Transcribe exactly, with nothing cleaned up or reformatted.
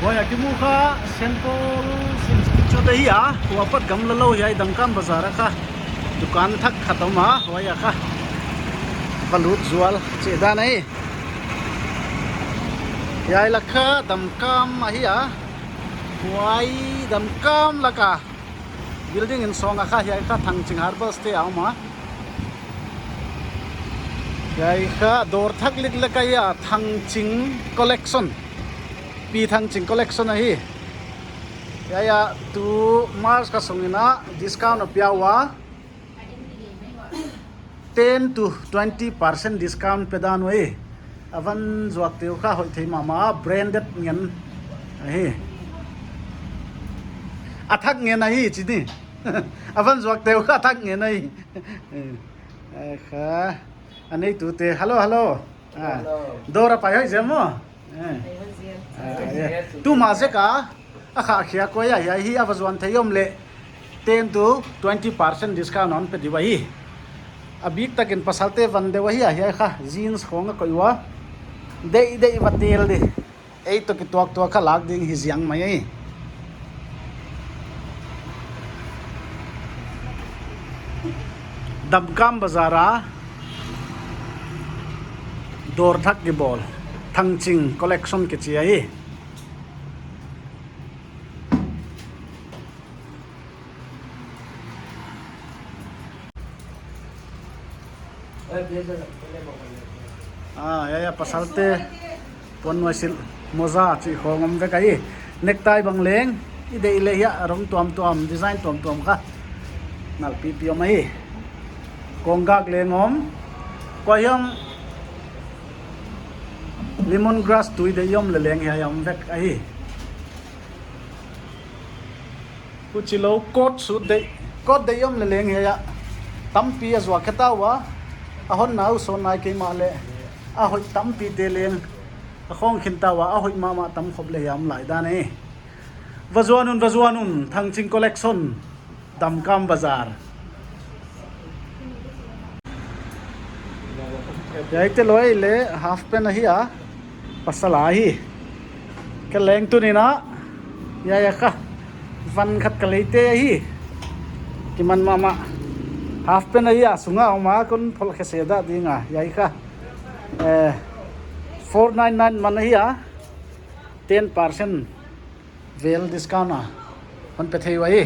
Huai a kimu kha Saint Paul's Institute ahi a, huai apat gamla lou hiai Damkam Bazar a kha dukan thak khat om a, huai a kha va lut zual chih dan ahi. Hiai lak kha Damkam ahi a, huai Damkam lak a building in sawng a kha, hiai kha Thangching Harbour Stay a om a. Hiai kha dawr thak liklek ahi a, Thangching Collection. Pi Thangching Collection ahi. Hiai a tu March kha sung in a discount a pia ua. Ten to twenty percent discount pe dan uh ahi. A van zuakte uh kha hoih thei mahmah, branded ngen ahi. A thak ngen ahi chi ni. A van zuakte uh kha a thak ngen ahi. Eh, kha. A neitute. Hello, hello. Ah, hello. Dawr a pai hoih zel maw? Eh. Pai hoih zel. Ah, yeah. Tu mah zek a, a kha khia koi a, hiai hi a va zuan thei om leh ten to twenty percent discount hon pe di uh ahi. A biktak in pasalte van deuh ahi a, hiai kha jeans khong a koih ua. Deih deih va tel di. Ei toh kituaktuak kha lak ding hi ziang mai ei. Damkam Bazar a dawr thak kibawl, Thangching Collection kichi ahi. Ah, ya, ya, pasalte puannuai silh, moza chih khong om vek ahi. Necktie bang leng, i deih leh hiai a rong tuamtuam, design tuamtuam kha nalh pipi om ahi. Konggak leng om, kua hiam lemon grass tui deih om leh leng hiai a om vek ahi. Huchilou coat suit deih, coat deih om leh leng hiai a tampi a zuak khe ta ua, a hon nau sawn nai kei mahleh, a hoih tampite leng a khong khin ta ua, a hoih mahmah tam khop leh hiai a om lai dan e. Va zuan un, va zuan un, Thangching Collection, Damkam Bazar. Hiaite loi leh half pant ahi a, pasal a hi. Kei leng tuni'n a, hiai a kha van khat ka leite ahi. Kiman mahmah. Half pant ahi a, sunga om a kon phol khe se dah ding a, hiai kha. Eh, four nine nine man ahi a, ten percent vel discount a hon pe thei uh ahi.